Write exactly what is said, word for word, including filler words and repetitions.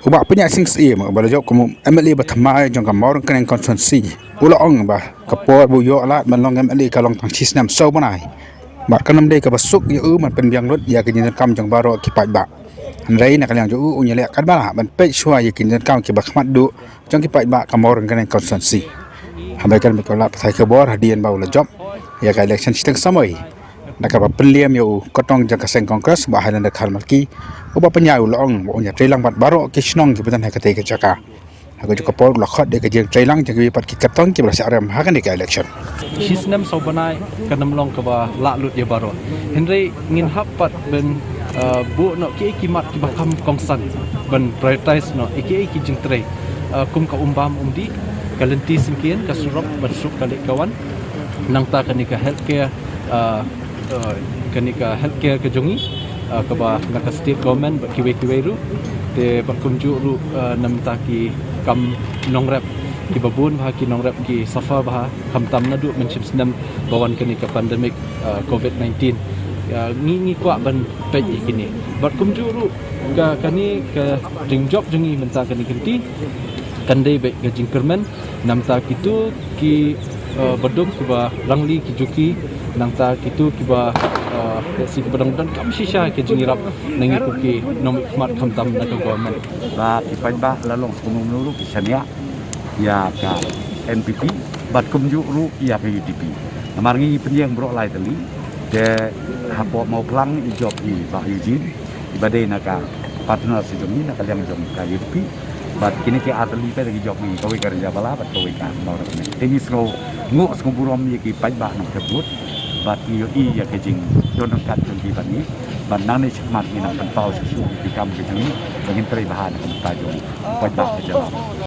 U Bah Pynïaid Sing Syiem, uba la jop kum u M L A ba thymmai jong ka Mawryngkneng constituency, u la ong ba ka por ba u ïoh lad ban long M L A ka long tang shi snem saw bnai. Bad kan ym dei kaba suk ïa u ban pynbiang lut ïa ka jingdonkam jong baroh ki paidbah. Hynrei na ka liang jong u, un ïaleh katba lah ban peit shuwa ïa ki jingdonkam kiba kham duh jong ki paidbah ka Mawryngkneng constituency. Haba ïakren bad ki lad pathai khubor hadien ba u la jop ïa ka election shiteng samoi, na kaba pynlem ïa u kyrtong jong ka seng Congress, Bah Highlander Kharmalki, u Bah Pynïaid u la ong ba un ïatreilang bad baroh ki shnong kiba don ha katei ka jaka. Ha kajuh ka por u la khot ïa ka jingtreilang jong kiwei pat ki kyrtong kiba la shah rem ha kane ka election. Shi snem saw bnai kan ym long kaba lah lut ïa baroh. Hynrei ngin hap pat ban, uh, buh noh kiei ki mat kiba kham kongsan, ban prioritize noh ïa kiei ki jingtrei, uh, kum ka um bam um dih, ka lynti syngkien, ka surok ban suk ka leit ka wan. Nangta kane ka healthcare, uh, uh, kane ka healthcare ka jong ngi, uh, kaba na ka state government bad kiwei kiwei ruh. Te bad kumjuh ruh, uh, na bynta ki kam nongrep, kiba bun bha ki nongrep ki suffer bha, khamtam naduh mynshem snem ba wan kane ka pandemic, uh, covid nineteen. Uh, ngi, ngi kwah ban peit ïa kine. Bad kumjuh ruh ka, kane ka jingjop jong ngi mynta kane ka lynti kan dei beit ka jingkyrmen na bynta kito ki, uh, baduk kiba rangli ki juki, nangta kito kiba, uh, ki, kiba dang donkam shisha ki jingïarap na ngi kum ki nongmihkhmat khamtam na ka government. Ba ki paidbah la long sngewbha ruh ki shaniah ïa ka N P P bad kumjuh ruh ïa ka U D P. Namar ngi pynïeng baroh lai tylli, te hapoh Mawphlang i jop i Bah Eugene, iba dei na ka partner sa jong ngi na ka liang jong ka U D P. Bad kine ki ar tylli pat ki jop ngi, kawei ka Ranjanbala bad kawei ka Mawryngkneng. Te ngi sngewnguh sngewburom ïa ki paidbah nongthep vote bad ngi ïohi ïa ka jingdon ryngkat jong ki bad ngi. Bad nangne shakhmat ngi nang pynpaw shuh shuh ïa ki kam ki jong ngi, ba ngin trei bha na ka bynta jong u paidbah ka jylla.